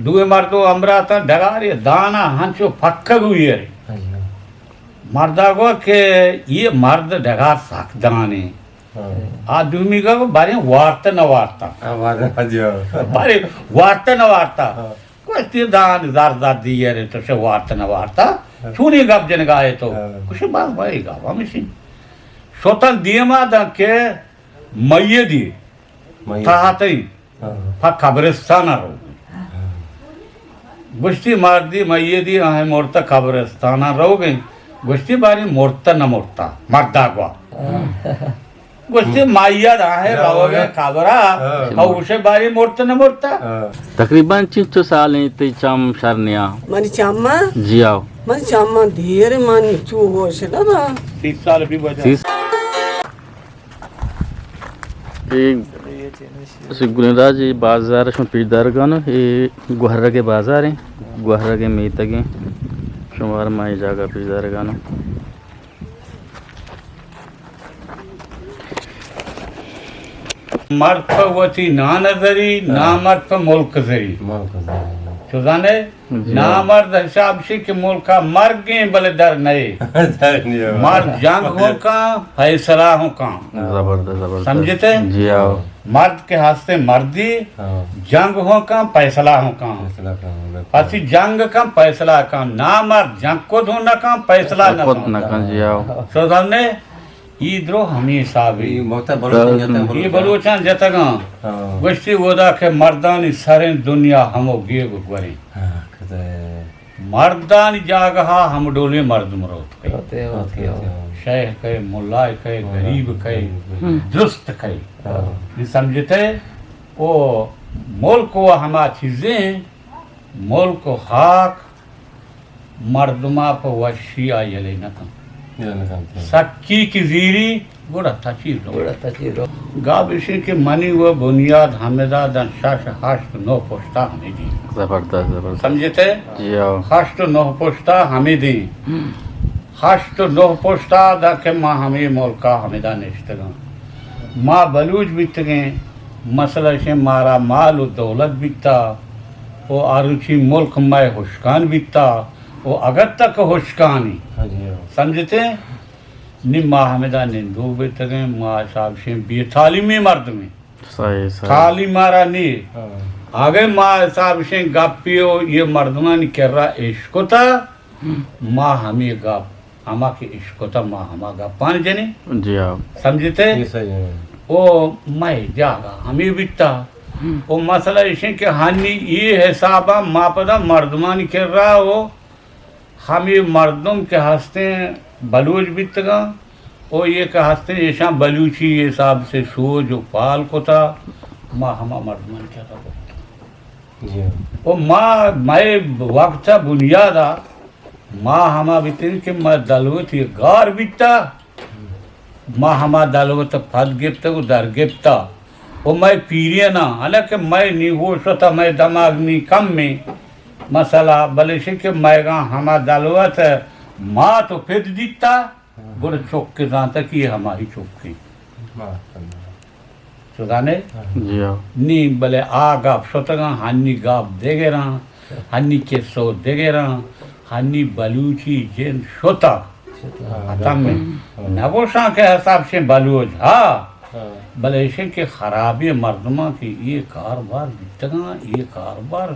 دوئیں مردم ہمراہ اتاں، ڈگارے دانا ہنچو پکگ ہوئی ارے۔ اچھا۔ مردا گو کہ یہ مرد ڈگار سک دانے۔ ہاں۔ آ دومی گو باریں وارت نہ وارتا۔ ہاں، وارت نہ، جی ہاں۔ باریں وارت نہ وارتا۔ ہاں۔ گوشتی دان زر زر دیئے تو چہ وارت نہ وارتا۔ ہاں۔ چونی گپ جنگا ہے تو۔ ہاں۔ گوشی بس بھائی گپ ہمیشی۔ شوتن دیما دن کہ میدی۔ میدی۔ تہا تئی۔ ہاں۔ پہ قبرستان رو۔ ہاں۔ گوشتی مردی میدی آہیں مرتا قبرستان روگیں۔ گوشتی باری مرتا نہ مرتا۔ مردا گوا۔ ہاں۔ گوشتی مائی ء راہ ء روگ ء قبر ء، ہاں۔ کئوش ء باری مرت نہ مرت۔ ہاں۔ تقریباً چنچو سال انت تئی چم شر نیا؟ منی چم ء؟ جی آؤ۔ منی چم ء دیر من چو ہوش نہ با۔ تیس سال بھی وجہ۔ تیس۔ اے سگلیں راج، اے بازار شما پیش دارگان، اے گوہرگ ء بازار ہیں، گوہرگ ء میتگ ہیں، شمار ما اے جاگہ پیش دارگان۔ مرد پہ وتی نان ء زری، ہاں۔ نامرد پہ ملک ء زری۔ ملک ء زری۔ تو زانے؟ جی۔ نامرد حساب شی کہ ملک ء مرگیں بلے در نئے۔ در نئے۔ مرد جنگ ہوں کاں، فیصلہ ہوں کاں۔ زبردست، زبردست۔ سمجھتے؟ جی ہاں۔ مرد کہ ہستے مردی، ہاں۔ جنگ ہوں کاں، فیصلہ ہوں کاں۔ فیصلہ کاں، بالکل۔ پسی جنگ کاں، فیصلہ کاں۔ نامرد جنگ کت ہوں نہ کاں، فیصلہ نہ کت کاں۔ نہ کاں، جی ہاں۔ سو زانے؟ ای درو ہمے حسابی۔ ای موتا بلوچاں جتگ، ای بلوچاں جتگاں۔ ہاں۔ گوشتی اودا کہ مردانی سریں دنیا ہمو گیگ و گوریں۔ ہاں، کتے۔ مردانی جاگہا ہم ڈولیں مردم روت کئے۔ روت کئے، روت کئے۔ شیخ کئے، ملا کئے، ہاں، غریب کئے، غریب کئے۔ درست کئے۔ ہاں۔ نی سمجھتے؟ او ملک و ہما چیزیں، ملک و خاک، مردما پہ وشی ء یلے نہ کنت۔ یلے نہ کنت۔ سکی کہ زیری، گڑا تچی رو۔ گڑا تچی رو۔ گپ ایشی کہ منی و بنیاد ہمدا دن شش، ہشت، نو پشتا ہمیدی۔ زبردست، زبردست۔ سمجھتے؟ جی ہاں۔ ہشت و نو پشتا ہمیدی۔ ہم۔ ہشت و نو پشتا دا کہ ما ہمے ملکا ہمدا نشتگاں۔ ما بلوچ بیتگیں، مسئلہ شے مارا مال و دولت بیتا۔ و آ روچی ملک مئے ہشکان بیتا و اگت تک ہشکانی۔ ہاں جی، ہاں۔ سمجھتے؟ نی ما ہمدا نندوک بیتگیں، ما حساب شیں بے تعلیمی مردمیں۔ صحیح، صحیح۔ تعلیم مارا نی۔ ہاں۔ اگہ ما حساب شیں گپی و یہ مردمانی کرا اشکتا، ہم۔ ما ہمے گپ ہما کہ اشکتہ ما ہما گپان جنیں۔ جی ہاں۔ سمجھتے؟ جی صحیح ہے۔ او مئے جاگہ ہمے بیتا۔ ہم۔ او مسئلہ ایشیں کہ ہنی اے حسابا ما پدا مردمانی کرا او ہمے مردم کہ ہستیں بلوچ بیتگاں، او یہ کہ ہستیں ایشاں بلوچی حساب سے سوج و پال کتا، ما ہما مردمانی کرا کتا۔ جی ہاں۔ او ما، مئے وقت بنیادا ما ہما بیتیں کہ ما دلوت یہ گار بیتا، ما ہما دلوت پد گپتگ و در گپتا و مئے پیریناں، حالانکہ مئے نی ہوش و تا مئے دماغ نی کم میں مسئلہ، بلے شے کہ مئیگاں ہما دلوت مات و پت دیتا، گڑا چک زانتا کہ یہ ہمائی چکیں۔ شدانے؟ جی ہاں۔ نی بلے آ گپ شتگاں، ہنی گپ دگراں، ہنی قصو دگراں، ہنی بلوچی جند شتا۔ شتا۔ ختم۔ ہاں۔ نگوشاں کہ حساب شیں بلوچ، ہا۔ ہاں۔ بلے ایشیں کہ خرابیں مردماں کہ یہ کاربار بیتگاں، یہ کاربار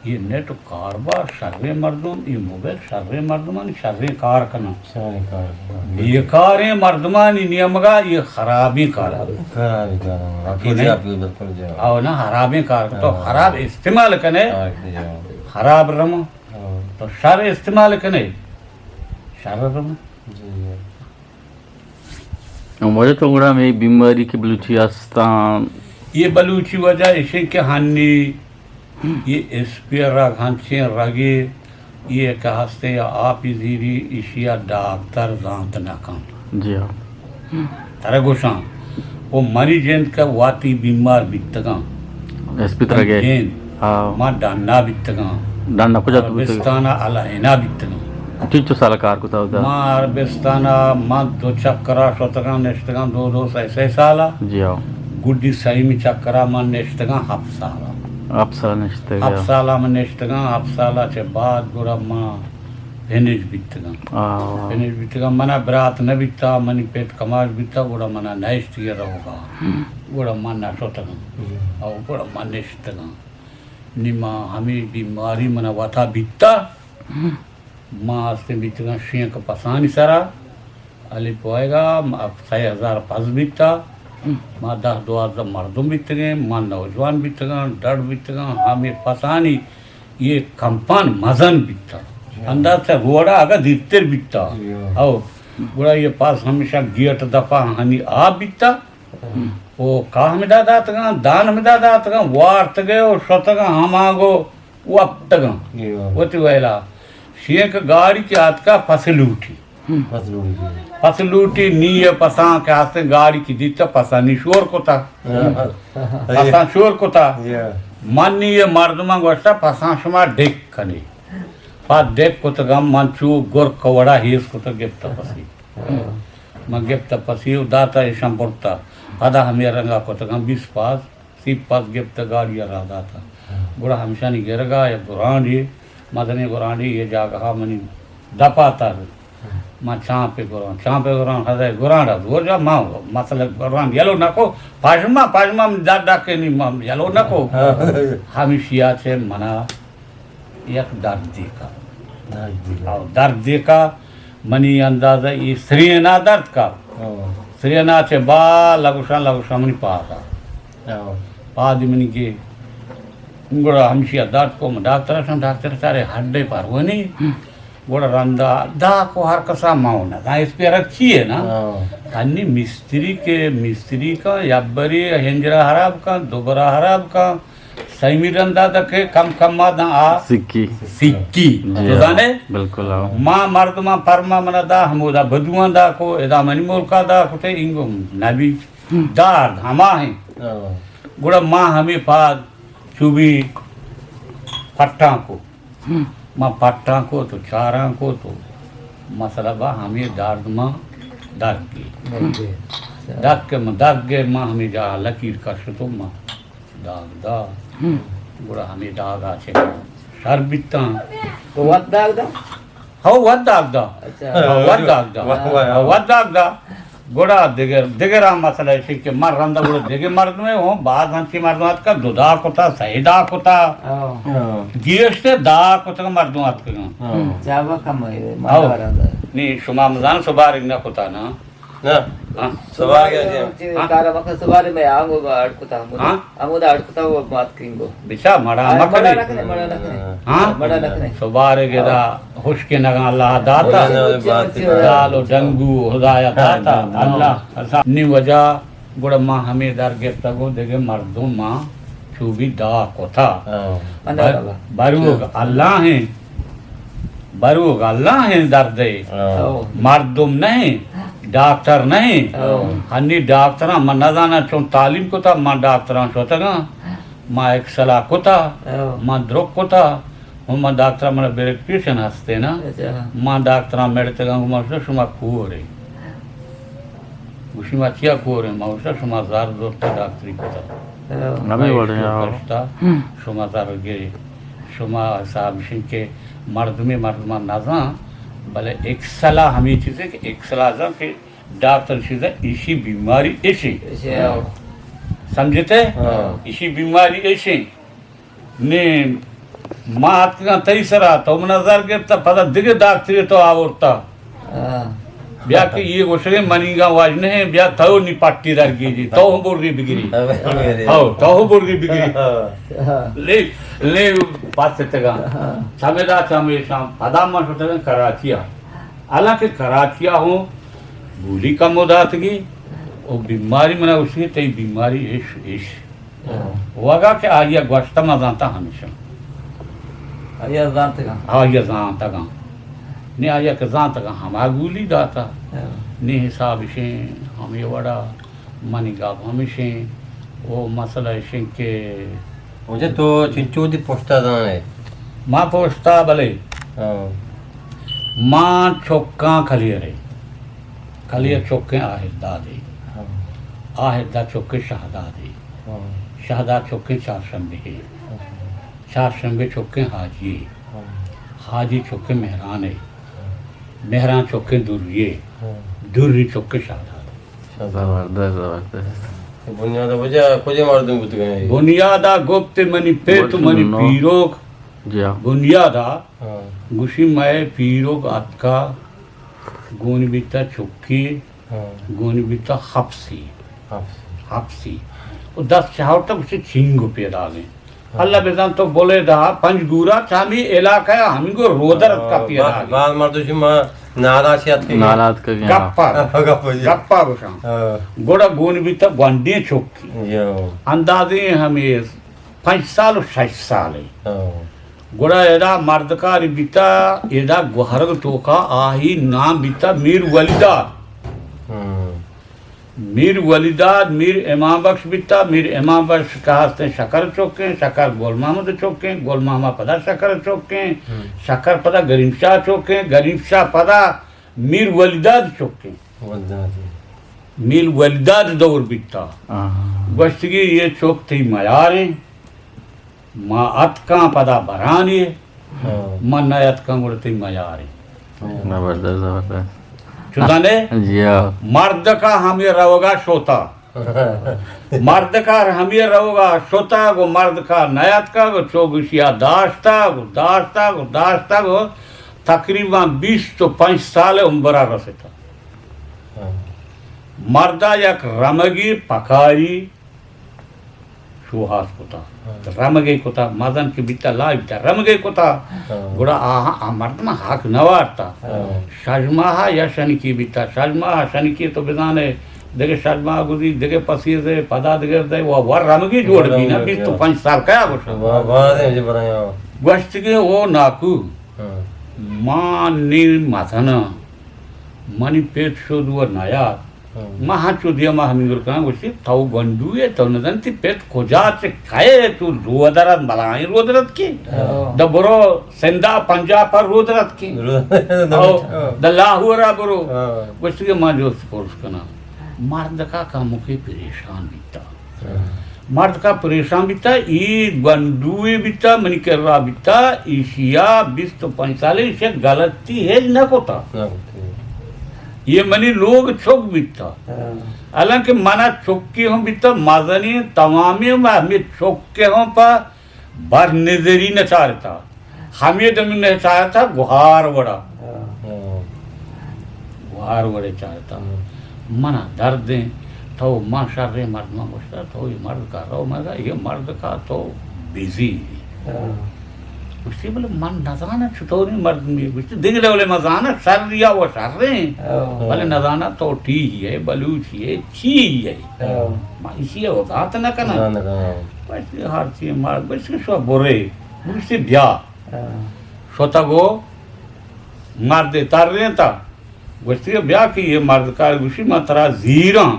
یہ نیٹ و کاربار شریں مردم، یہ موبائل شریں مردمانی شریں کار کناں۔ شریں کار کناں۔ بیکاریں مردمانی نیمگا یہ خرابیں کار۔ خرابیں کار۔ بالکل جی۔ او نا، خرابیں کار تو ہاں۔ خراب استعمال کنے، ہاں، جی۔ خراب رمو۔ ہاں۔ تو شر استعمال کنے، شر رمو۔ جی، جی۔ ہمارے تو گڑا ہمے بیماری کہ بلوچی ہستاں۔ یہ بلوچی وجہ ایشیں کہ ہنی یہ اسپیئر رگ ہنچیں رگے یہ کہ ہستے یا آپی زیری ایشی ء ڈاکتر زانت نہ کن۔ جی ہاں۔ ترا گوشاں، او منی جند کہ واتی بیمار بیتگاں۔ اسپیت رگے۔ جند۔ ہاں۔ ما ڈنا بیتگاں۔ ڈنا کجا تو بیتگ؟ عربستان ء الہینا بیتگاں۔ چنچو سال کار کتا ہوتا؟ ما عربستان ء من دو چکرا شتگاں، نشتگاں دو دو سئے سئے سال ء۔ جی ہاں۔ گڈی سئیمی چکرا من نشتگاں ہپت سال ء۔ ہپت سال نشتگ، ہپت سال ہم نشتگاں، ہپت سال ءَ چہ بعد گڑا ما پنج بیتگاں۔ آ۔ پنج بیتگاں، منا برات نہ بیتا، منی پت کماش بیتا، گڑا منا نہ اشتگی روگا۔ ہم۔ گڑا ما نہ شتگاں۔ ہم۔ او گڑا ما نشتگاں۔ نی ما ہمے بیماری منا وتا بیتا۔ ہم۔ ما ہستیں بیتگاں شینک پسانی سرا، الپ وئیگا، ما سئے ہزار پس بیتا، ما دہ دوازدہ مردم بیتگیں، ما نوجوان بیتگاں، ڈڈ بیتگاں، ہمے پسانی یہ کمپان مزن بیتا۔ انداز سے روڑا اگا دیرتر بیتا۔ او، گڑا یہ پس ہمیشہ گیٹ دپا ہنی آب بیتا۔ او کاہ ہمدا داتگاں، دان ہمدا داتگاں، وارتگے او شتگاں ہمانگو وپتگاں۔ وتی ویلا شینک گاڑی کہ آتکا پس لوٹی۔ پس لوٹی۔ پس لوٹی نی یہ پساں کہ ہستیں گاڑی کہ دیتا پسانی شور کتا۔ پساں شور کتا۔ من نی یہ مردماں گوشتا پساں شما ڈک کنے۔ پا ڈک کتگاں من چو گرک وڑا ہیس کتگ گپتا پسی۔ من گپت پسی و داتا ایشاں برتا۔ پدا ہمے رنگا کتگاں بیست پاس، سی پاس گپت گاڑی ءَ را داتا۔ گڑا ہمشانی گرگا یک گرانڈے، مزنیں گرانڈے، یہ جاگہا منی دپا تر۔ ما چانپے گران، چانپے گران، ہدے گرانڈا دور جا، ما مسئلہ گران یلو نکو، پاژما، پاژما من داد ڈاکے نی ما یلو نکو۔ ہمیشی آ چے منا یک دردے کا۔ دردے کا۔ او دردے کا، منی اندازہ ای سرینا درد کا۔ او۔ سرینا چے با لگوشان، لگوشان منی پادا۔ او۔ پادی منی گے۔ گڑا ہمشی درد کو، من ڈاکٹر شان، ڈاکٹر سارے ہڈے پرونی۔ ہم۔ گڑا رندا دا کو ہر کسا ماؤ نہ۔ دا اس پہ رکھ چی ہے نا؟ او۔ انی مستری کے، مستری کا، یبری ہنجرا حراب کا، دوبرا حراب کا، سیمی رندا دکے کم کم ما داں آ سکی۔ سکی۔ جی تو ہاں، زانے؟ بالکل ہاں۔ ما مردماں پرما منا دا، ہمودا بدواں دا کو، ادا منی ملکا دا کو تے انگو نبی۔ ہم۔ دارد ہما ہیں۔ ہاں۔ گڑا ما ہمیں پاد چوبی پٹاں کو۔ ہم۔ ما پٹاں کو تو چاراں کو تو مسئلہ با ہمیں دارد ما درد گے۔ درد گے۔ درد کے ما درد گے ما ہمیں جا لکیر کش تو ما داگ دا۔ ہم۔ گڑا ہمیں داگا چہ شر بیتاں۔ تو وت داگ دا؟ ہو، وت داگ دا۔ اچھا۔ ہو، وت داگ دا۔ واہ، واہ، واہ۔ ہو، وت داگ دا۔ گڑا دگر، دگر ہم مسئلہ ایشی کہ من رندا گڑا دگہ مردمے ہوں، باز ہنچی مردم اتکا، دو دا کتا، سہ دا کتا۔ ہاں۔ ہاں۔ گیشتر دا کتا مردم اتکا۔ ہاں۔ چاوا کم ہے، ہاں۔ مارا رندا۔ نی، شما مزان سبارگ نہ کتا نا۔ نہ۔ ہاں۔ سواری آ جائے۔ ہاں۔ کارا وقت سواری میں آنگو اڑ کتا ہمودا۔ ہاں۔ ہمودا اڑ کتا وہ بات کرینگو۔ بچا مڑا ہاں، مکنے۔ مڑا نکنے، مڑا نکنے۔ ہاں۔ مڑا نکنے۔ سواری کے دا ہاں۔ ہشکے نگا اللہ داتا۔ مڑا نہ بات کرینگو۔ دال و ڈنگو خدایا ہاں، داتا۔ ہاں۔ اللہ اسا نی وجہ گڑا ما ہمیں در گپتگو دگہ مردم ما چو بی دا کتا۔ ہاں۔ بر-، بروگ اللہ ہیں، بروگ اللہ ہیں دردے۔ ہاں۔ مردم نہیں، ڈاکٹر نہیں۔ ہاں۔ ہنی ڈاکٹراں من نزاناں چون تعلیم کتا، من ڈاکٹراں شتگاں، ما ایکسلا کتا، ہاں۔ ما درک کتا، ہوں ما ڈاکٹراں من بلڈ پریشر ہستے نا، اچھا۔ ما ڈاکٹراں مڑتگاں، ما شما کورے۔ گوشی، ما چیا کور ایں؟ ما گوشتا، شما زر زرتا ڈاکٹری کتا۔ ہمے وڑ ایں، آؤ۔ کشتا، ہم۔ شما زر گرے۔ شما حساب شین کہ مردمی مردمان نزان، بلے ایکسلا ہمے چیزے کہ ایکسلا زان کہ ڈاکٹر چیزا ایشی بیماری ایشی۔ ایشی، آؤ۔ سمجھتے؟ ہاں۔ ایشی بیماری ایشی۔ نی ما اتکگاں تئی سرا، تو منا زر گپتا، پدا دگہ داکترے تو آورتا۔ ہاں۔ بیا کہ یہ گوشگے منیگا واج نہیں، بیا تو نی پٹی در گیجی، تو ہم برگی بگری۔ ہاں، تو ہم برگی بگری۔ ہاں۔ لے، لے پاس تگا۔ ہاں۔ سمیدا چمیشاں، پدا ما شتگاں کراچیا۔ حالانکہ کراچیا ہوں گولی کم داتگی، او بیماری منا گوشگے، تئی بیماری ایش، ایش۔ ہاں۔ وگا کہ آئی ء گوشتہ ما زانتہ ہمیشاں۔ آئی ء زانتگاں۔ آئی ء زانتگاں۔ نی آئی ء کہ زانتگاں ہما گولی داتا۔ ہاں۔ نی حساب اشیں ہمے وڑا منی گپ ہمیشیں۔ او مسئلہ اشیں کہ واجہ تو چنچو دی پشتا زانے؟ ما پشتا بلے۔ ہاں۔ ما چکاں کلیرے۔ کلیر چکیں آہر دادے۔ ہاں۔ آہر داد چکیں شہدادے۔ ہاں۔ شہداد چکیں چارشنبے۔ ہاں۔ چارشنبے چکیں حاجی ءِ، ہاں۔ حاجی چکیں مہران ءِ، ہاں۔ مہران چکیں دوری ءِ، ہاں۔ دوری چکیں شہداد ءِ۔ زبردست، زبردست۔ بنیاد ءَ وجہ کجے مردم بوتگ اَنت؟ بنیاد ءَ گپت منی پت، گپت منی نو۔ پیروک۔ جی ہاں۔ بنیاد ءَ ہاں۔ گوشی مئے پیروک اتکا گون بیتا چکی ہاں۔ گونی بیتا ہپسی۔ ہپسی۔ ہپسی۔ و دست چہاورتا گوشتی چینگو پیداگیں۔ ہاں۔ اللہ بزان تو بلے دہا پنج گورا چہ ہمی علاقہ ءَ ہمینگو رودرتکا ہاں، پیداگیں۔ با-، باز مردم شما نالا چی اتکگیں۔ نالا اتکگیں، ہاں۔ گپا۔ گپا جی۔ گپا گوشاں۔ ہاں۔ گڑا گونی بیتا گونڈیں چکی۔ جی ہاں۔ اندازیں ہمیں پنچ سال و شش سالے۔ ہاں۔ گڑا ادا مردکاری بیتا، ادا گوہرگ توکا آہی نام بیتا میر ولیداد۔ ہاں۔ میر ولیداد، میر امام بخش بیتا، میر امام بخش کہ ہستیں شکر چکیں، شکر گل محمد چکیں، گل محمد پدا شکر چکیں، ہاں۔ شکر پدا گریم شاہ چکیں، گریم شاہ پدا میر ولیداد چکیں۔ ولیداد۔ میر ولیداد دور بیتا۔ ہاں۔ گوشتگی یہ چک تئی میاریں۔ ما اتکاں پدا برانی، ہاں۔ من نہ اتکاں گڑا تئی میارے۔ زبردست، زبردست۔ چو زانے؟ جی ہاں۔ مردکا ہمے روگا شوتا۔ مردکا ہمے روگا شوتا، گو مردکا نہ اتکا، گو چو گشیا داشتا، گو داشتا، گو داشتا، گو تقریباً بیست و پنچ سال عمرا رستا۔ ہاں۔ مردا یک رمگی پکاری شوہاز کتا۔ ہاں۔ رمگے کتا، مزن کہ بیتا، لائی بیتا، رمگے کتا۔ ہاں۔ گڑا آہاں، آ مردم حق نہ وارتا۔ ہاں۔ شش ماہ یا شنکی بیتا، شش ماہ شنکی تو بزانے، دگہ شش ماہ گزی، دگہ پسیزے، پدا دگہ دے، و، و رمگی جوڑ بی نا، رمگی، بیست و پنچ سال کیا گوشا۔ وا-، واضح مجھے بنایا۔ گوشتگی او ناکو، ہاں۔ ما نی مزنا، منی پیت شد و نیاد۔ ہاں۔ ما ہنچو دیا ما ہمینگر کناں، گوشتی، تو گونڈو ئے، تو نزانتی پت کجا چہ کئے، تو رودرت، بلاہیں رودرت کی۔ ہاں۔ دا برو سندھا پنجاب پر رودرت کی۔ رودرت۔ او، ہاں۔ دا لاہورا برو۔ ہاں۔ گوشتی کہ ما جوست پرس کناں۔ مردکا کمکے پریشان بیتا۔ ہاں۔ مردکا پریشان بیتا، ای گونڈوے بیتا، منی کرا بیتا، ایشیا بیست و پنچ سالے، ایشیا غلطی ہیچ نہ کتا۔ نہ کتا۔ یہ منی لوگ چک بیتا۔ ہاں۔ حالانکہ منا چکی ہم بیتا، مزنی تمامی ہم ہمیں چکے ہم پا بر نظری نہ چارتا۔ ہمے دم نہ چارتا گوہار وڑا۔ ہاں۔ گوہار وڑے چارتا۔ ہاں۔ منا درد ایں، تو ما شریں مردماں گوشتا، تو یہ مرد کا رو، مگا یہ مرد کا تو بزی۔ ہاں۔ گوشتی، بلے من نزاناں چطوریں مردمے۔ گوشتی، دگہ ڈولے من زاناں، شر یا و شریں۔ ہاں۔ بلے نزاناں تو ٹی ئے، بلوچی ئے، چی ئے۔ ہاں۔ ما اسی ءَ وضاحت نہ کناں۔ نہ کناں۔ گوشتی، ہر چی مرد، گوشتی، شو برے۔ گوشتی، بیا۔ ہاں۔ شتگ و مردے ترینتا۔ گوشتی، بیا کہ یہ مرد کار، گوشی، من ترا زیراں۔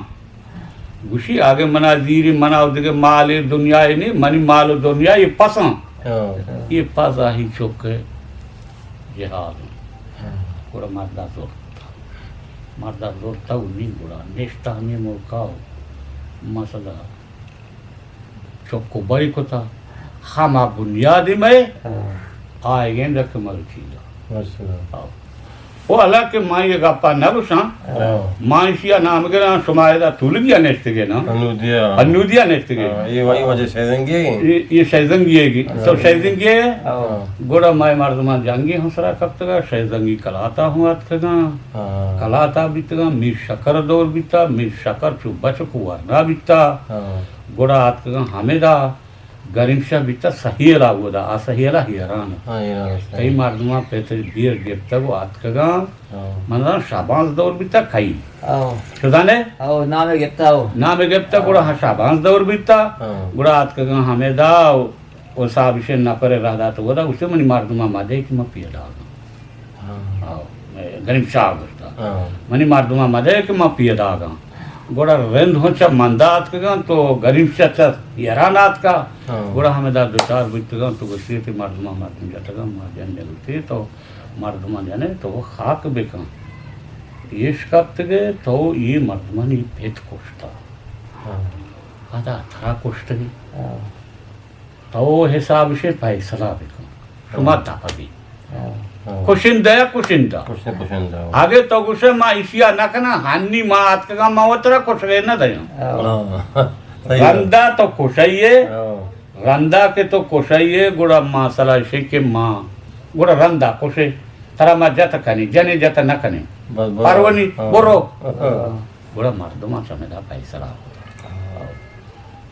گوشی، اگہ منا زیری، منا و دگہ مال دنیا نی، منی مال و دنیا یہ پساں۔ ہاں۔ یہ پس آہی چک جہاد۔ ہاں۔ گڑا مردا زرتا۔ مردا زرتا و نی گڑا نشتا ہمیں ملکا و مسئلہ چک و بری کتا، ہما بنیادی مئے ہاں۔ آئیگیں رقم و چیزا۔ ماشاءاللہ۔ ہاں۔ او حالانکہ ما یہ گپا نہ گوشاں، ہاں۔ ما ایشی ءَ نام گراں، شما ادا تولگی ءَ نشتگے نا؟ انودیا۔ انودیا نشتگے۔ ہاں، یہ وہی وجہ شیزنگی ہے۔ یہ، یہ شیزنگی ہے گی۔ ہاں۔ تو شیزنگی ہے؟ ہاں۔ گڑا مئے مردمان جنگی ہم سرا کپتگا، شیزنگی کلاتا ہم اتکگاں۔ ہاں۔ کلاتا بیتگاں، میر شکر دور بیتا، میر شکر چو بچک ورنا بیتا۔ ہاں۔ گڑا آتکگاں ہمیدا گریم شاہ بیتا سہیلا اودا، آ سہیلا ہیران۔ ہاں، ہیران است۔ تئی مردمان پتر بیر گپتگ و آتکگاں، ہاں۔ من زاناں شابانز دور بیتا کئی۔ ہاں۔ تو زانے؟ ہاں، نام گپتا ہو۔ نام گپتا، ہاں۔ گڑا ہاں شابانز دور بیتا، ہاں۔ گڑا آتکگاں ہمیدا و، و صاحب شے نفر رہ دات اودا، اسے منی مردمان مدے کہ من پیدا آں۔ ہاں۔ ہاں، گریم شاہ گوشتا۔ ہاں۔ منی مردماں مدے کہ ما پیداگاں۔ گڑا رند ہوں چہ مندا آتکگاں تو گریم شاہ چہ ایران آتکا۔ ہاں۔ گڑا ہمدا دوچار بیتگاں تو گوشتی کہ مردماں مردم جتگاں، ما جن جنتے تو مردماں جنے تو خاک بکن۔ ایش کپتگے تو یہ مردمانی پت کشتا۔ ہاں۔ پدا ترا کشتگی۔ ہاں۔ تو حساب سے فیصلہ بکن، شما دپ بی۔ ہاں۔ کشندہ یا کشندہ؟ کشندہ، کشندہ۔ اگے تو گوشے ما ایشیا نہ کناں، ہنی ما آتکگاں، ما وترا کشگے نہ دیاں۔ ہاں۔ صحیح ہے۔ رندا تو کشئیے، ہاں۔ رندا کہ تو کشئیے، گڑا مسئلہ اشے کہ ما، گڑا رندا کشے، ترا ما جت کنی، جنے جت نہ کنی۔ بس، بس۔ پرونی، ہاں۔ برو۔ ہاں۔ گڑا مردماں چمیدا فیصلہ کت۔ ہاں۔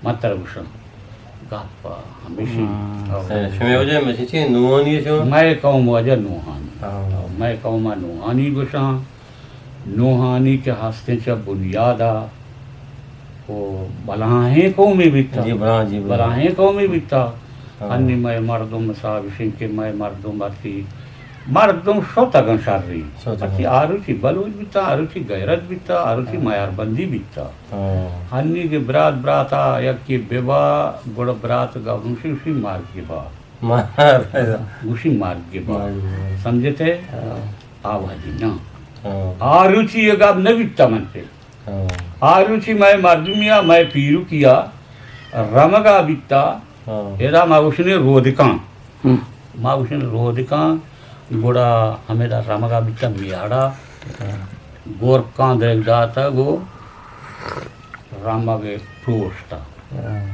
من ترا گوشاں، گپ ہمیشی۔ ہاں۔ شمے وجہ مچی چی نوحانی شو؟ مئے قوم وجہ نوحانی۔ ہاں۔ مئے قوم نوحانی گوشاں۔ نوحانی کہ ہستیں چہ بنیادا و بلاہیں قومے بیتا۔ جی، بلاہ، جی، بلاہ۔ بلاہیں قومے بیتا۔ ہاں۔ انی مئے مردم حساب اشیں کہ مئے مردم وتی مردم شتگاں شری۔ شتگاں۔ وتی آروچی بلوچ بیتا، آروچی غیرت بیتا، آروچی ہاں۔ میاربندی بیتا۔ ہاں۔ ہنی کہ برات براتا یکی ببا، گڑا برات گوشی، گوشی مرگ با۔ مرگ۔ گوشی مرگ با۔ مرگ با۔ سمجھتے؟ ہاں۔ آ وہدی نا۔ ہاں۔ آ روچی یہ گپ نہ بیتا من پہ۔ ہاں۔ آ روچی مئے مردمیا، مئے پیرکیا رمگا بیتا۔ ہاں۔ ادا ما گوشنے رودکان۔ ہم۔ ما گوشنے رودکان، گڑا ہمیدا رمگا بیتا میاڑا۔ ہاں۔ گورکان دیگ داتا گو رمگ پروشتا۔ ہاں۔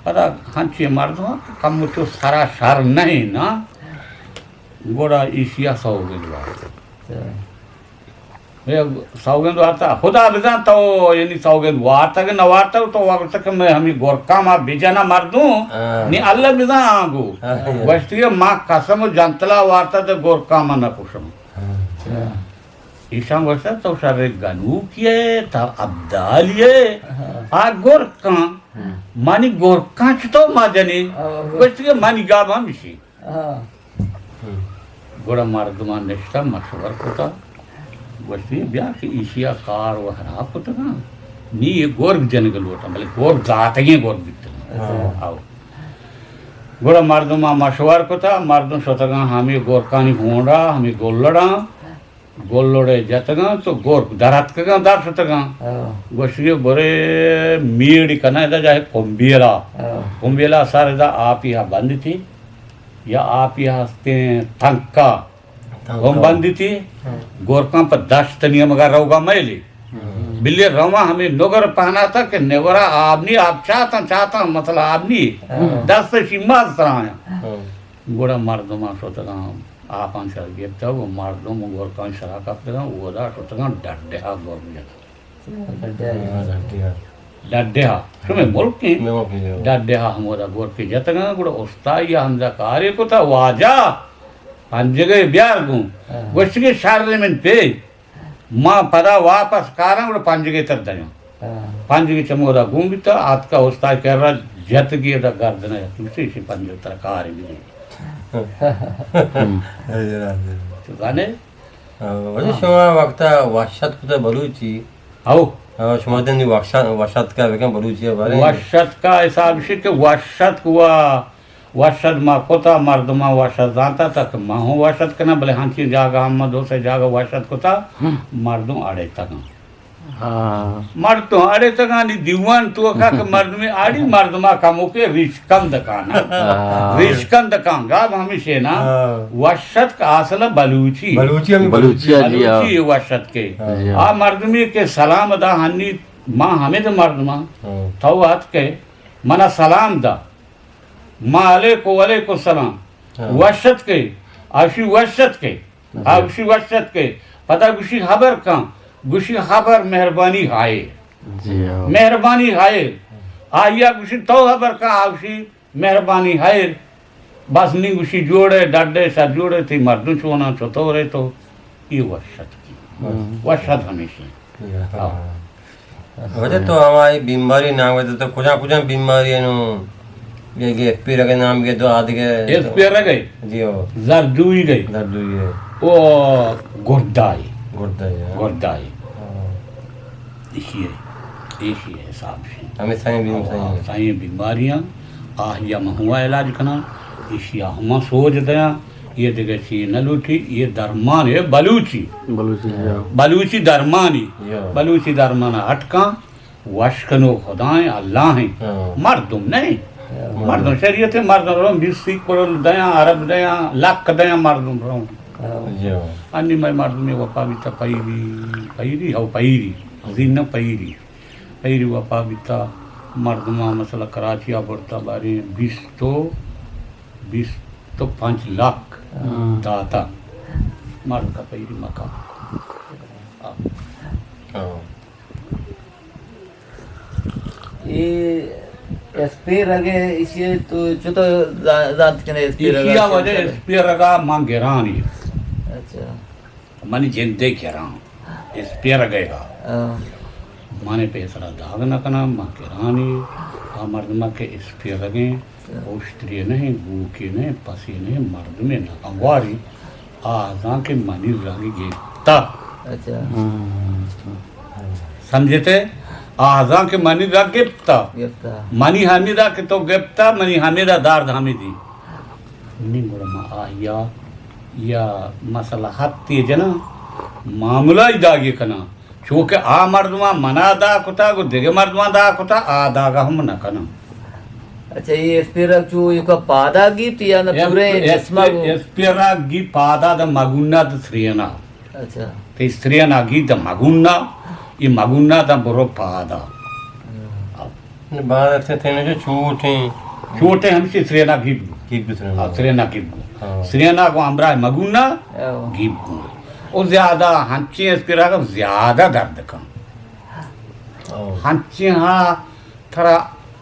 پدا ہنچیں مردم کہ کم چو سرا شر نہیں نا، گڑا ایشیا سوگند وارت۔ اچھا۔ اے سوگند وارتا، خدا بزان تو یعنی سوگند وارتا کہ نہ وارتا، تو وقت کہ میں ہمیں گورکا ما بجنا مردوں، ہاں۔ نی اللہ بزان آنگو۔ ہاں۔ گوشتی کہ ما قسم و جنتلا وارتا تو گورکا ما نہ کشم۔ ہاں۔ ایشان گوشتا تو شر گنوکی ہے، تا ابدالی ہے۔ ہاں۔ آ گورکاں، ہاں۔ مانی گورکاں چطور ما جنی؟ ہاں۔ گوشتی کہ مانی گاب ہم اسی۔ ہاں۔ گڑا مردمان نشتہ مشور کتا، گوشتی بیا کہ ایشیا کار و خراب کتگاں، نی یہ گرگ جنگ لوٹاں، بلے گرگ زاتگیں گرگ بیتگاں۔ اچھا۔ آؤ۔ گڑا مردمان مشور کتا، مردم شتگاں ہمیں گورکانی ہونڈا، ہمیں گلڑاں، گلڑے جتگاں تو گرگ در اتکگاں، در شتگاں۔ ہاں۔ گوشتی برے میڑ کنا ادا جاہے کمبیلا۔ ہاں۔ کمبیلا سر ادا آپی ہا بند تھی۔ یا آپی ہستیں تنکا تنکا۔ ہم بندی تھی، ہاں۔ گورکاں پہ دشت نیمگا روگا میلی۔ ہاں۔ بلے رواں ہمیں نگر پہناتا کہ نگرا آب نی، آب چاتاں، چاتاں، مثلا آب نی۔ ہاں۔ دست شیماز سرایاں۔ ہاں۔ گڑا مردماں شتگاں، آپاں سر گپتا، وہ مردم گورکاں سرا کپتگاں، وہ دا شتگاں ڈڈہا گورک جتا۔ ڈڈے۔ ہاں، ڈڈے ہا۔ ڈڈے ہا۔ شمے ملک ہیں۔ ملک ہیں۔ ڈڈے ہا ہمودا گور کے جتگاں، گڑا استائی ہمدا کارے کتا، واجہ پنجگے بیار گوں۔ ہاں۔ گوشت کہ شر من پہ۔ ما پدا واپس کاراں، گڑا پنجگے تر دیاں۔ ہاں۔ پنجگے چمودا گوں بیتا، آتکا استائی کرا جتگی ادا گردنا، تو سے پنجگے تر کارے بھی۔ تو زانے؟ ہاں، واجہ ہاں۔ شما وقتا وحشت کتا بلوچی۔ ہو۔ ہاں، شما دن وحشت، وحشت کا بکن بلوچی بارے۔ وحشت کا حساب شی کہ وحشت ہوا، وحشت ما کتا، مردماں وحشت زانتا تک ما ہوں وحشت کنا، بلے ہنچی جاگہ ہم دو سے جاگہ وحشت کتا، ہم۔ مردم اڑے تگاں۔ ہاں۔ مردم اڑے تگانی دیوان تو کا کہ مردمی اڑی مردما کمو کے ریش کند کانا۔ ہاں۔ ریش کند کان گاب ہمیشے نا۔ ہاں۔ وشت کا اصل بلوچی۔ بلوچی ہمیں بلوچی بلوچی۔ ہے جی، ہاں۔ بلوچی وشت کے۔ ہاں۔ آ مردمی کے سلام دا ہنی ما ہمیں دا مردما۔ ہاں۔ تو ہت کے منا سلام دا۔ ما علیکم، وعلیکم السلام۔ ہاں۔ وشت کے، آشی وشت کے۔ جی۔ آ گوشی وش اتکے، پدا گوشی خبر کن، گوشی خبر مہربانی ہائے۔ جی ہاں۔ مہربانی ہائے۔ آیا گوشی تو خبر کن، آ گوشی مہربانی ہائے۔ بس نی گوشی جوڑے، ڈڈے، سر جوڑے، تی مردم چونا، چطورے تو؟ یہ وش اتکی۔ ہم۔ وش ات ہمیشہ۔ جی ہاں۔ ہاں۔ واجہ تو ہمائی بیماری نام گئے تو کجا کجا بیماری ہے نو؟ یہ کہ ایف پی رگے نام گئے تو آدگے۔ ایف پی رگے؟ جی ہو۔ زردوئی گئے۔ زردوئی ہے۔ او گردائی۔ گردائی ہے۔ گردائی۔ ہاں۔ ایشی ہے۔ ایشی ہے حساب سے۔ ہمیں سائیں بیم-، سائیں۔ سائیں بیماریاں، آہ یا مہوا علاج کنا، ایشی آہ ما سوج دیاں۔ یہ دگہ چی نہ لوٹی، یہ درمان ہے بلوچی۔ بلوچی، ہاں۔ بلوچی درمانی۔ یا۔ بلوچی درمان اٹکاں، وش کنو خدائیں، اللہ ہیں۔ ہاں۔ مردم نہیں۔ مردم شریعت مردم رو بیست سیک پرل دیاں، عرب دیاں، لک دیاں مردم رو۔ ہاں۔ انی مئے مردم وفا بیتا پیری، پیری، ہو پیری، زین پیری۔ پیری وفا بیتا، مردماں مثلا کراچی آ برتا باریں بیست و، بیست و پنچ لک ہاں۔ داتا۔ مرد کا پیری مکان۔ ہاں۔ اے اسپیرگ ء ایشی ء تو چطور زا-، زانت کنے اسپیرگ ء ایشی ء وجہ اسپیرگ ء من گرانی۔ اچھا۔ منی جندے گران اسپیرگ ء۔ ہاں۔ من پیسرا داغ نہ کناں، من گرانی۔ آ مردمہ کہ اسپیرگیں، ہاں۔ اوشتری نہیں، گوکی نہیں، پسی نہیں، مردمے نہ کنگواری۔ آ زان کہ منی رگ گپتا۔ اچھا۔ سمجھتے؟ آ زان کہ منی رگ گپتا۔ گپتا۔ منی ہمیدا کہ تو گپتا، منی ہمیدا دارد ہمیدی۔ نی گڑا ما آیا یا مسئلہ حتی جنا، معاملہ ای داگی کنا۔ چونکہ آ مردماں منا دا کتا، گو دگہ مردماں دا کتا، آ داگا ہم نہ کناں۔ اچھا، یہ اسپیرگ چو یہ کا پادا گیت یا نہ پورے جسما گو؟ اسپیرگ گی پادا دا مگونا دا سرینا۔ اچھا۔ تے سرینا گی دا مگونا، یہ مگونا دا برو پادا۔ ہاں۔ بارت تینے جو چوٹیں۔ چوٹیں ہمشی سرینا گیب گو۔ گیب گو سرینا۔ ہاں، سرینا گیب گو۔ ہاں۔ سرینا گو ہمراہ مگونا ہاں۔ گیب گو۔ او زیادہ ہنچیں اسپیرگ زیادہ درد کن۔ ہاں۔ ہنچیں ہا ترا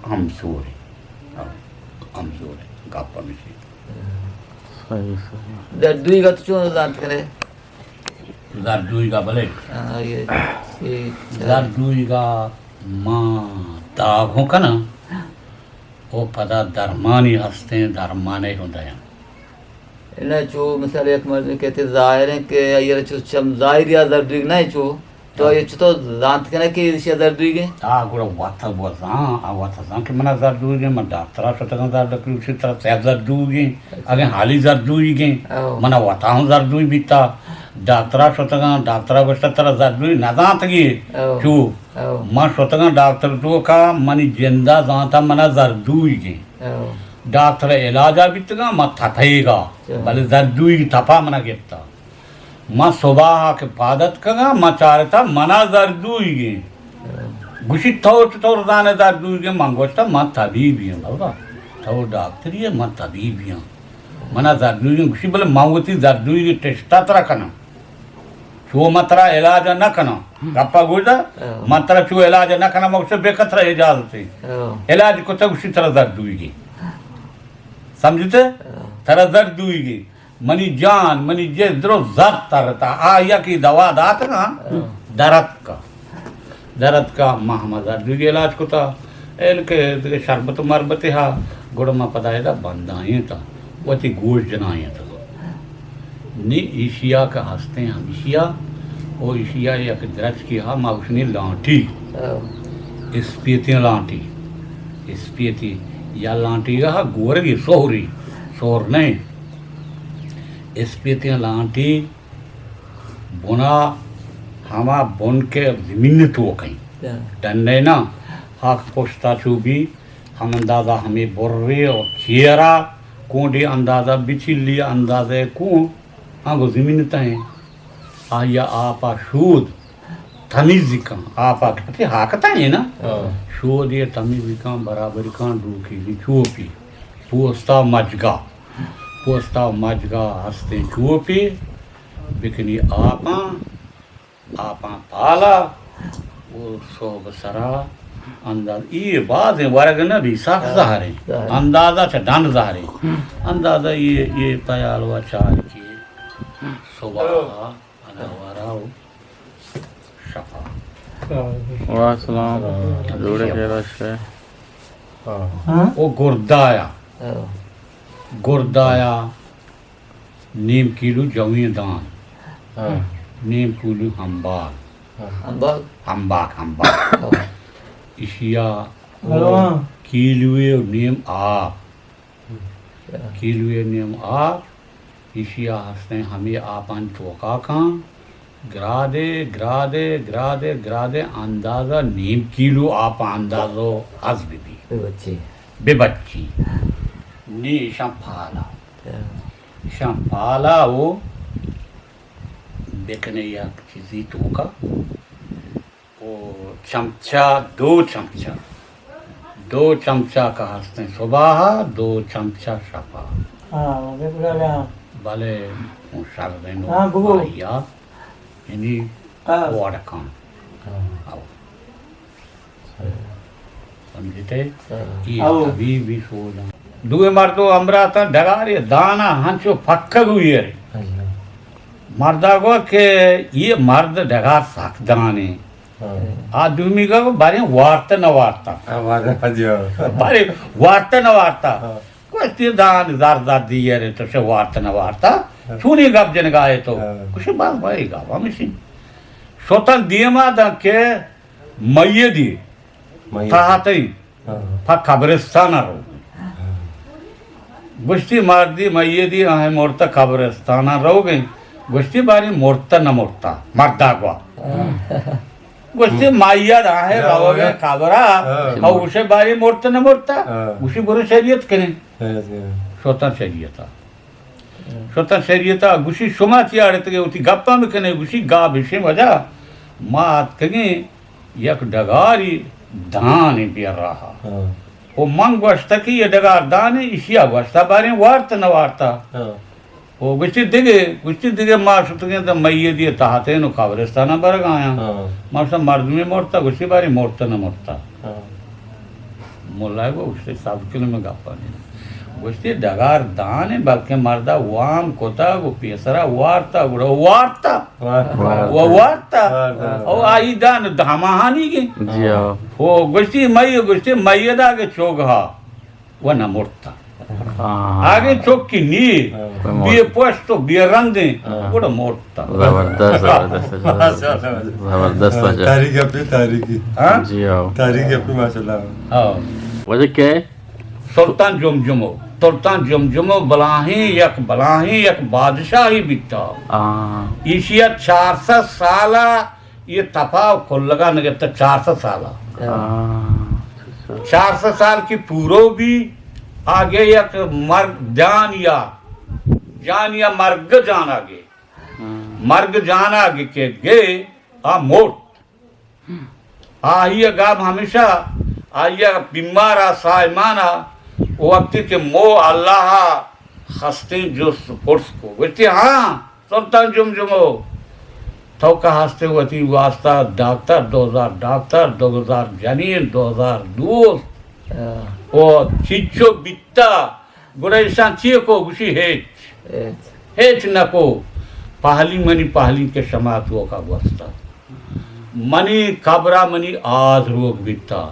ہم زورے۔ ہم زورے۔ گپ ہمشی۔ صحیح، صحیح۔ دردوئی گت چون زانت کرے؟ زردوئیگا بلے۔ ہاں، یہ، یہ زردوئیگا ما داغوں کناں، او پدا درمانی ہستیں، درمانے ہوں دیاں۔ انہیں چو مثال یک مردم کہتے ظاہر ہیں کہ یہ چو چم ظاہر یا زردوئیگ نہیں چو، تو ہاں۔ یہ چو تو زانت کنا کہ یہ زردوئیگ ہیں؟ آ گڑا وت بزاں، آ وت زان کہ منا زردوئیگ ہیں، من ڈاکترا شتگاں زردوئیگ، اسی طرح صحت زردوئیگ ہیں۔ اگیں حالی زردوئیگیں، او۔ منا وتا ہم زردوئی بیتا، ڈاکترا شتگاں، ڈاکترا گوشتا ترا زردوئی نزانتگی، او۔ چو؟ او۔ من شتگاں ڈاکتر توکا، منی جندا زانتا منا زردوئیگیں۔ او۔ ڈاکتر علاجا بیتگاں، من تپیگا، اچھا۔ بلے زردوئی تپا منا گپتا۔ من صباحا کہ پاد اتکگاں، من چارتا منا زردوئیگیں۔ گوشی، تو چطور زانے زردوئیگیں؟ من گوشتا، من طبیبی ہاں بابا۔ تو ڈاکٹری ہے، من طبیبی ہاں۔ منا زردوئیگیں۔ گوشی، بلے من وتی زردوئیگیں ٹیسٹا ترا کناں۔ چو من ترا علاج نہ کناں۔ گپا گوش دا، ہاں۔ من ترا چو علاج نہ کناں، من گوشتا، بے کترا اجازت ہے۔ ہاں۔ علاج کتا گوشی ترا زردوئیگیں۔ سمجھتے؟ ہاں۔ ترا زردوئیگیں۔ منی جان، منی جسم درو زرد ترتا۔ آ یکی دوا داتگاں، ہاں۔ درتکا۔ درتکا ما ہما زردوئی علاج کتا۔ ایل کہ دگہ شربت مربتے ہا، گڑا ما پدا ادا بندائیں تا۔ وتی گوش جنائیں تا۔ نی ایشیا کہ ہستیں ہمیشیا، او ایشیا یک درچکی ہا ما گوشنی لانٹی۔ ہاں۔ اسپیتیں لانٹی۔ اسپیتی یا لانٹی ہا گورگی سہری، سہر نہیں۔ اسپیتیں لانٹی بنا ہما بن کہ زمین توکیں۔ ہاں۔ ڈنے نا، ہاک پشتا چو بی، ہم اندازہ ہمیں برے اور چیرا، کونڈی اندازہ بچلی اندازہ کون، ہاں گو زمین تہیں۔ آیا آپا شود تمیز کن، آپا کہ پتی ہاکتا ہے نا؟ ہاں۔ شود یہ تمیز کن، برابر کن، ڈوکی چوپی۔ پوستا مجگا۔ پوستا و مجگا ہستیں چوپے بکنی آپاں، آپاں پالا و سوب سرا انداز، اے بازیں ورگ نہ بی، سخت زہریں۔ زہر۔ اندازہ چہ ڈن زہریں۔ اندازہ اے، اے پیالوا چارکی صبح اناورا و شفا۔ واہ سلام۔ جوڑے کے رش ہے۔ ہاں۔ او گردایا۔ ہاں۔ گردایا نیم کیلو جویں دان۔ ہاں۔ نیم کیلو ہمبال۔ ہاں۔ ہمبال؟ ہمباک، ہمباک۔ ہاں۔ اشیا او ہلوان۔ کیلوے و نیم آپ۔ ہاں۔ کیلوے نیم آپ۔ اشیا ہستیں ہمے آپانی توکا کن۔ گرادے، گرادے، گرادے، گرادے، اندازہ نیم کیلو آپ اندازو ہز بہ بی۔ اے بچے۔ ببچی۔ نی ایشاں پالا۔ ایشاں پالا و بکنے یک چیزی توکا۔ و چمچہ، دو چمچہ، دو چمچہ کہ ہستیں صباحا، دو چمچہ شپا۔ ہاں، بالکل، ہاں۔ بلے اون شر دیں و ہاں، گو۔ آئیا، یعنی ہاں۔ وڑ کن۔ ہاں۔ او۔ سمجھتے؟ ہاں۔ یہ او۔ طبیبی سوجاں۔ دوئے مردو ہمراہ تاں ڈگارے دانا ہنچو پکگ ہوئی ہے۔ اچھا۔ مردا گو کہ یہ مرد ڈگار سک دانے۔ ہاں۔ آ دومی گو باریں وارت نہ وارتا۔ ہاں، وارت نہ، جی ہاں۔ باریں وارت نہ وارتا۔ ہاں۔ گوشتی دان زر زر دیئے تو چہ وارت نہ وارتا۔ ہاں۔ چونی گپ جنگائے تو۔ ہاں۔ گوشی بس بھائی گپ ہمیشی۔ شوتن دیما دن کہ میدی۔ میدی۔ تاہتئی۔ ہاں۔ پہ قبرستان رو۔ ہاں۔ گوشتی مردی میدی آہیں مرتا قبرستان روگیں۔ گوشتی باری مرتا نہ مرتا۔ مردا گوا۔ ہاں۔ گوشتی میت آہیں ہاں۔ روگیں قبرا۔ ہاں۔ او گوشے باری مرتا نہ مرتا۔ ہاں۔ گوشی برو شریعت کنیں۔ شریعت کنیں۔ شوتن شریعتا۔ شتاں شریعتا گوشی، شما چی آڑتگے وتی گپاں بکنے؟ گوشی، گا بشیں وجہ ما آتکگیں یک ڈگاری دانے بیا راہا۔ ہاں۔ و من گوشتا کہ یہ ڈگار دانے، اشیا گوشتا باریں وارت نہ وارتا۔ ہاں۔ و گوشتی دگے، گوشتی دگے ما شتگیں تا میدی تہتیں و قبرستانا برگ آیاں۔ ہاں۔ ما شتاں مردمے مرتا، گوشتی باریں مرتا نہ مرتا۔ ہاں۔ ملا گو گوشتی، سب کلمہ گپا نہیں۔ گوشتی، ڈگار دانے، بلکہ مردا وام کتا، گو پیسرا وارتا، گڑا وارتا۔ وارتا۔ و وارتا۔ وارتا۔ او آئی دان دہماہانی گے۔ جی ہاں۔ او گوشتی، مئی، گوشتی، مئی دا گے چوگہا و نہ مرتا۔ ہاں۔ آگے چوکی نی، ہاں۔ بے پوشت و بے رندیں، ہاں۔ گڑا مرتا۔ زبردست، زبردست، زبردست۔ ماشاءاللہ۔ زبردست واجہ۔ تاریخ اپنی، تاریخی۔ ہاں؟ جی ہاں۔ تاریخ اپنی، ماشاءاللہ۔ ہاں۔ واجہ کہ سلطان جمجمو، سلطان جمجمو بلاہیں یک، بلاہیں یک بادشاہی بیتا۔ ہاں۔ ایشی ءَ چار سد سالا یہ تپا کلگا نگتا، چار سد سالا۔ ہاں۔ چار سد سال کی پورو بھی آگے یک مرگ جان یا، جان یا مرگ جان آگے۔ ہاں۔ مرگ جان آگے کہ گے آ مرد۔ آئی ءِ گاب ہمیشہ آئی ءِ بیمار ءَ سائمان ءَ وقتی کہ مو اللہ ءَ خستیں جست پرس کو، گوشتی، ہاں، سلطان جمجمو، تو کہ ہستے وتی واسطہ ڈاکٹر، دو ہزار ڈاکٹر، دو ہزار جنین، دو ہزار دوست، ہاں۔ و چیچو بیتا، گڑا ایشاں چی کو؟ گوشی، ہیچ۔ ہیچ۔ ہیچ نہ کو۔ پہلی منی پہلی کہ شما توکا گوستا۔ منی قبرا منی آز روک بیتا۔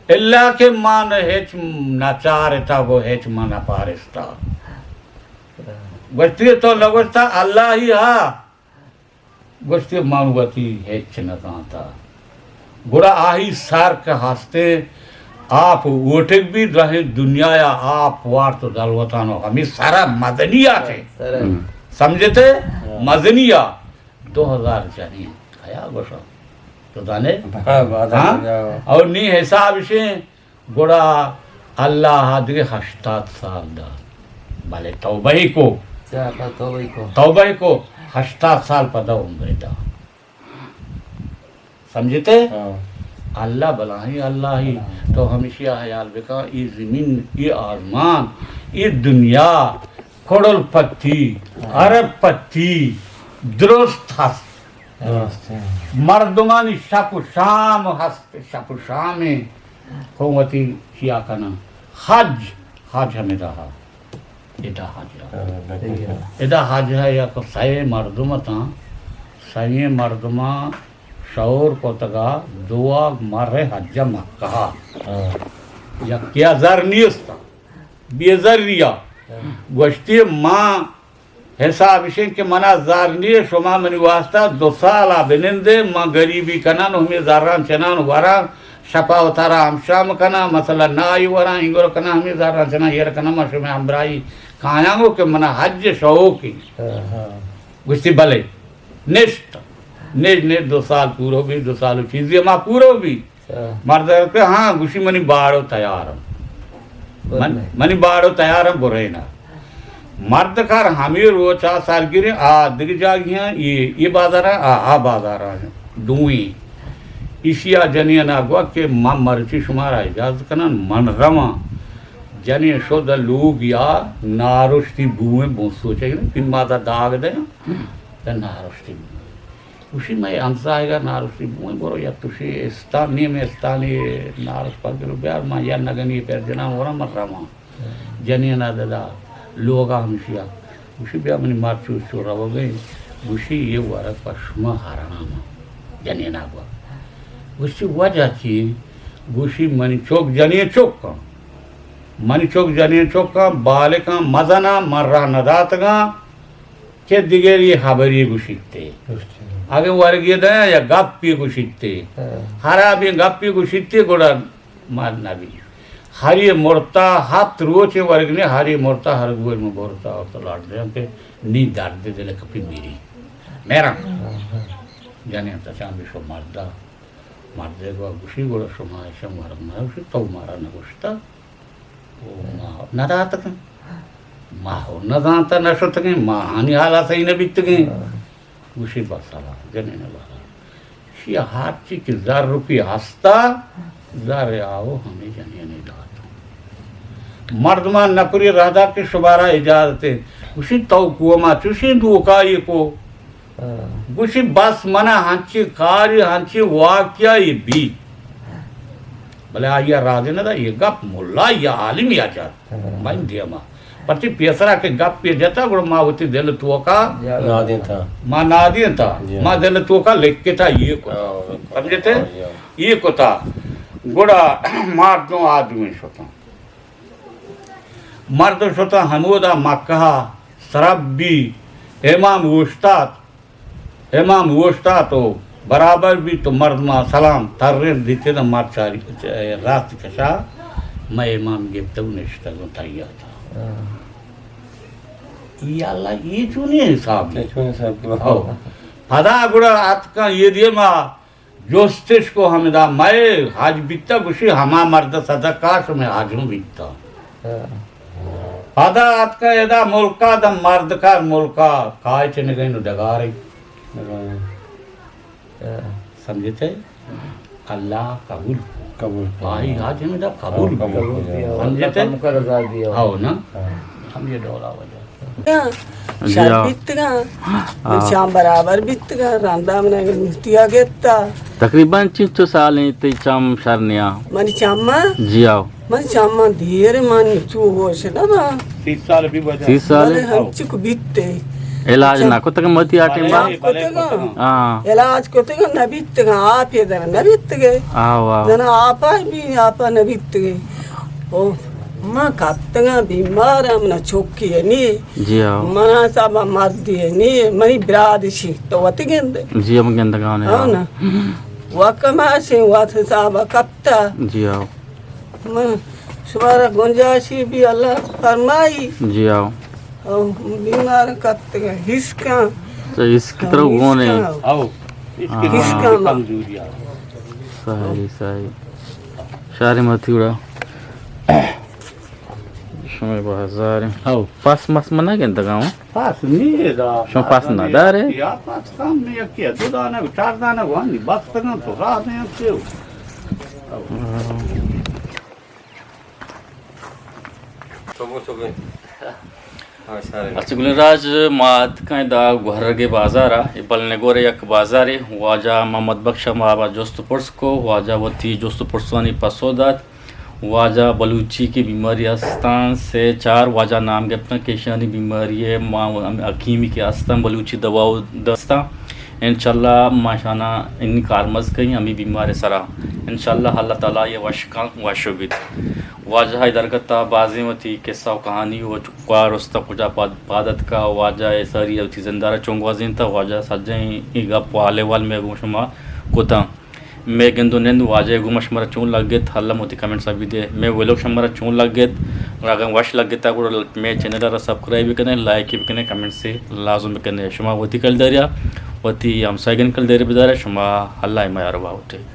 الا کہ ما نہ ہیچ نچارتا گو ہیچ ما نہ پارستا۔ گوشتی تو نگوشتا اللہ ہی ہا۔ گوشتی، من وتی ہچ نہ زانتا۔ گڑا آئی سر کہ ہستے آپ اوٹگ بی، رہیں دنیا یا آپ وارت و دلوتان و ہمیں سر مزنی آتے۔ سر۔ ہم۔ سمجھتے؟ ہاں۔ مزنی آ دو ہزار جنین۔ کیا گوشا؟ تو زانے؟ ہاں، بات ہاں؟ ہے۔ اور نی حساب شیں گڑا اللہ ءَ دگہ ہشتاد سال دات۔ بلے توبہ ئی کو۔ چا، پہ توبہ ئی کو۔ توبہ ئی کو، ہشتاد سال پدا عمر دات۔ سمجھتے؟ ہاں۔ اللہ بلاہیں اللہ ہی۔ تو ہمیشی ءَ حیال بکن، ای زمین، ای آزمان، ای دنیا، کڑل پتی، ہاں۔ عرب پتی، درست ہست۔ درست ہے۔ مردمانی شپ و شام ہست، شپ و شام۔ قوتی چیا کناں؟ حج، حج ہمے داہا۔ ادا حج ہے۔ ہاں، بالکل۔ ادا حج ہے، یک سئے مردم اتاں، سئیں مردماں شور کتگا دعا مر حج مکہ۔ ہاں۔ یکیا زر نیست، بے زریا۔ ہاں۔ گوشتی، ماں حساب اشیں کہ منا زر نیست، شما منی واسطہ دو سالا بنندے، من غریبی کنان و ہمیں زران چنان وراں، شپا و ترا ہمشام کنان، مثلا نائی وراں، اینگر کنان، ہمیں زران چنان ایر کنان، من شمے ہمراہی کایاں گو کہ منا حج شوقی۔ ہاں، ہاں۔ گوشتی بلے، نشت، نشت، نشت، دو سال پورو بی، دو سال و چیزی ما پورو بی۔ ہاں۔ مرد کہ ہاں، گوشی منی باڑو تیار ہم۔ من، منی باڑو تیار ایں برین ءَ۔ مرد کار ہمے روچ ءَ سرگریں، آ دگہ جاگہے آں، اے، اے بازار ءَ، آ، آ بازار ءَ، دوئیں۔ ایشی ءَ جنین ءَ گوشت کہ من مرچی شمارا اجازت کناں، من رواں۔ جنین شت لوگ ءَ، نارشتی بوئیں بن سوچگ ءَ، پن ماتا داگ دیاں، تہ نارشتی بوئیں۔ گوشی، مئے ہمساہگ ءَ نارشتی بوئیں، برو یک تشے استان، نیم استانی نارش پر گرو بیار، من یا نگنی پر جناں وراں من رواں۔ جنین ءَ ددا لوگ ءَ ہمشی ءَ۔ گوشی، بیا منی مرد چو چو روگ ءَ ایں۔ گوشی، اے ورگ پہ شما حرام ایں۔ جنین ءَ گوشت۔ گوشی، وجہ چی؟ گوشی، منی چک جنین چک ایں۔ منی چک جنین چک ایں، بالک ایں، مزن ایں، من راہ نداتگ آں کہ دگرے ہبرے گوشیت۔ درست۔ اگہ ورگے دیاں یا گپے گوشیت۔ ہاں۔ ہرابیں گپے گوشیت، گڑا مر نبی۔ ہری مرتا، ہپت روچ ورگ نے، ہری مرتا، ہر گوش من برتا اور تو لاٹ دیاں کہ نی درد دل کپی میری۔ میرا۔ ہاں، ہاں۔ جنین تچان بشو مردا۔ مردے گو گوشی، گڑا شما ایشاں ورگ مہ، گوشی، تو مارا نگوشتا۔ او ما نداتگیں۔ ما ہو نزانتا نشتگیں۔ ما ہانی حالا سہی نبیتگیں۔ گوشی، بس حالا، جنین بارا۔ شی ہرچی کہ زر روپی ہستا، زر آو ہمیں جنین دات۔ مردمان نکری رہدا کہ شمارا اجازت ہے۔ گوشی، تو کو ما چوشی دوکائی کو۔ ہاں۔ گوشی، بس منا ہنچی کاری، ہنچی واقعہ ای بی۔ بلے آئی ءَ راضی نہ دا، یہ گپ ملا یا عالم یا جات۔ ہاں۔ من دیما۔ پرچی پیسرا کہ گپ پہ جتا، گڑا ما وتی دل توکا نادینتا۔ ما نادینتا۔ جی۔ ما دل توکا لکھتا یہ کتا۔ ہاں، بالکل۔ سمجھتے؟ ہاں، جی۔ یہ کتا۔ گڑا مردم آدمی شتا۔ مردم شتا ہمودا مکہ سرب بی، امام اوشتات۔ امام اوشتات و برابر بیت و مردماں سلام ترینت، دیتینت مرد چاری، راست کشا، مئے امام گپتگ و نشتگ و تحیات۔ ہاں۔ ای اللہ، ای چونی حساب؟ ای چونی حساب؟ او۔ پدا گڑا اتکاں یہ دیما جستش کو ہمدا مئے حج بیتا، گوشی ہما مرد صدقہ شمئے حج ہوں بیتا۔ ہاں۔ پدا اتکا ادا ملکا، دم مرد کار ملکا کائے چنگین و ڈگارے۔ ڈگارے۔ سمجھتے؟ اللہ قبول۔ قبول۔ آئی حج ہمدا قبول۔ قبول۔ سمجھتے؟ اللہ پاک رضا دیا۔ ہاو نا؟ ہاں۔ ہم یہ ڈولا وجہ۔ جی شر ہاں۔ بیتگاں، من ہاں۔ چم برابر بیتگاں، رندا من اگر مفتیا گپتا۔ تقریباً چنچو سالیں تئی چم شر نیاں؟ منی چم؟ جی ہاو۔ من چم دیر، من چو ہوش نہ باں۔ سی سال بی وجہ۔ سی سال؟ بلے ہنچک بیتے۔ علاج چم نہ کتگ متی آ ٹیم با؟ بلے، بلے کتگاں۔ ہاں۔ علاج کتگاں نہ بیتگاں، آپ یہ در نہ بیتگے۔ آو، آو۔ زنا آپا بی، آپا نہ بیتگے۔ او، من کپتگاں بیمار، من چوکی نی۔ جی ہاں۔ منا صاحب مردی نی، منی برادشی تو وتی گند۔ جی ہم گندگاں نے، ہاں ہاں۔ نا۔ وکما سے وات صاحب کپتا۔ جی ہاں۔ من شمارا گنجائشی بی اللہ فرمائی۔ جی ہاں۔ او بیمار کپتگا ہسکاں۔ تو ہسک ترا گونے۔ ہسکاں۔ آو۔ ہاں۔ ہسکاں۔ کمزوری آو۔ صحیح، صحیح۔ شاری متی گڑا۔ شمئے بازار۔ ہاو۔ پاس مس من نہ گندگا ہوں۔ پاس نی دا۔ شما پاس نہ دارے؟ یا پاس کم نی، یکی دو دانہ، چار دانہ وانی بستگاں تو راہ دیاں کیو۔ اچھا گلیں راج، ما اتکاں دا گوہرگے بازار ء، اے بلنگور ء یک بازارے، واجہ محمد بخش ء ما جست و پرس کو، واجہ وتی جست و پرسانی پسو دات۔ واجہ بلوچی کی بیماری ہستاں، سے چار واجہ نام گپتاں کہ ایشانی بیماری ء ما حکیمی کہ ہستاں بلوچی دوا و دستاں۔ انشاءاللہ ما شانا انی کارمرز کئیں ہمے بیمار ء سرا۔ انشاءاللہ اللہ تعالی یہ وش کن وش بیت۔ واجہ ء درگت ء بازیں وتی قصہ و کہانی و چکا رستہ کجا پاد، پاد اتکا، واجہ ء ساری وتی زندارا چون گوازینتا، واجہ سجیں ای گپ و حال احوال مئے گوں شما کتاں۔ مئے گند و نند واجہ ء گوما شمارا چون لگت، الم وتی کمنٹس ء بدے۔ مئے ویلوگ شمارا چون لگت، اگاں وش لگتا گڑا مئے چینل ء را سبسکرائب بکنے، لائک بکنے، کمنٹس لازم بکنے۔ شما وتی کلداریا وتی ہمسایگن کلداری بدارے، شما اللہ ء میار باوٹے۔